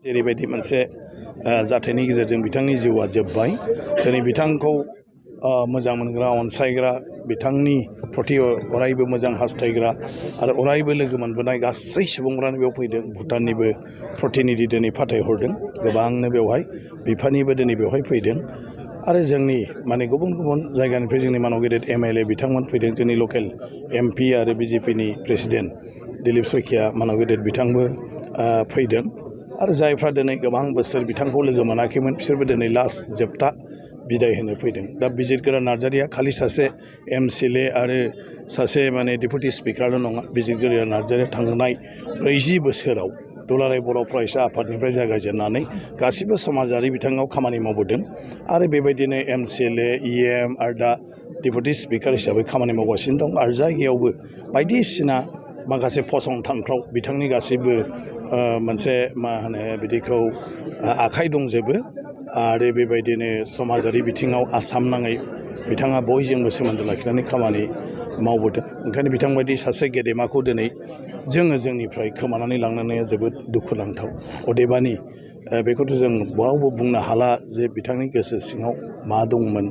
जेरैबायदि मोनसे जाथायनि गेजेरजों बिथांनि जिउआ जोब्बाय दिनै बिथांखौ मोजां मोनग्रा अनसायग्रा बिथांनि प्रति अरायबो मोजां हास्थायग्रा आरो अरायबो लोगो मोनबोनाय गासै सुबुंफ्रानो बेयाव फैदों भुटाननिबो प्रतिनिधि दिनै फाथायहरदों गोबांनो बेवहाय बिफानिबो दिनै बेवहाय फैदों आरो जोंनि माने गुबुन गुबुन जायगानिफ्राय जोंनि मानाव गेदेर MLA बिथांमोन फैदों जोंनि लकेल MP आरो BJPनि प्रेसिडेन्ट दिलीप शइकिया मानाव गेदेर बिथांबो फैदों आरो जायफ्रा दिनै गोबां बोसोर बिथांखौ लोगो मोनाखैमोन बिसोरबो दिनै लास्ट जोबथा बिदाय होनो फैदों दा बिजिरगोरा नार्जारिया खालि सासे MCLA आरो सासे माने डेपुटि स्पिकारल' नङा बिजिरगोरा नार्जारिया थांनाय 40 बोसोराव दुलाराय बर' फरायसा आफादनिफ्राय जागायजेननानै गासिबो समाजारि बिथिङाव खामानि मावबोदों आरो बेबायदिनो MCLA EM आरो दा डेपुटि स्पिकार हिसाबै खामानि मावगासिनो दं आरो जायगायावबो बायदिसिना माखासे फसंथानफ्राव बिथांनि गासैबो मोनसे मा होनो बिदिखौ आखाइ दंजोबो आरो बेबायदिनो समाजारि बिथिङाव आसाम नाङै बिथाङा बयजोंबो सोमोन्दो लाखिनानै खामानि मावबोदों ओंखायनो बिथांबायदि सासे गेदेमाखौ दिनै जोंनिफ्राय खोमानानै लांनाया जोबोद दुखुनांथाव अदेबानि बेखौथ' जों बरावबो बुंनो हाला जे बिथांनि गोसो सिङाव मा दंमोन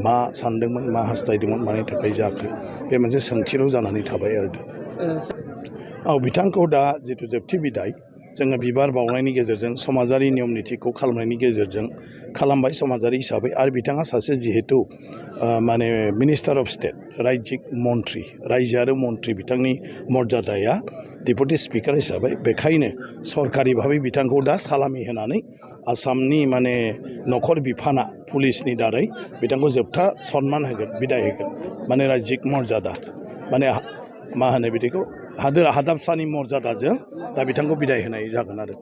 मा सानदोंमोन मा हास्थायदोंमोन मानि थाखाय जाखो बे मोनसे सोंथिल' जानानै थाबाय आरो बिथांखौ दा जिथु जोबथि बिदाय जोङो बिबार बावनायनि गेजेरजों समाजारि नियम निथिखौ खालामनायनि गेजेरजों खालामबाय समाजारि हिसाबै आरो बिथाङा सासे जिहेतु माने मिनिस्टार अफ स्टेट रायजिक मन्त्रि रायजो आरो मन्त्रि बिथांनि मर्यादाया डेपुटि स्पिकार हिसाबै बेखायनो सरकारि भाबै बिथांखौ दा सालामि होनानै आसामनि माने नखर बिफाना पुलिसनि दारै बिथांखौ जोबथा सनमान होगोन बिदाय होगोन माने रायजिक मर्यादा माने मा होनो बिदिखौ हादाबसानि मर्यादाजों दा बिथांखौ बिदाय होनाय जागोन आरो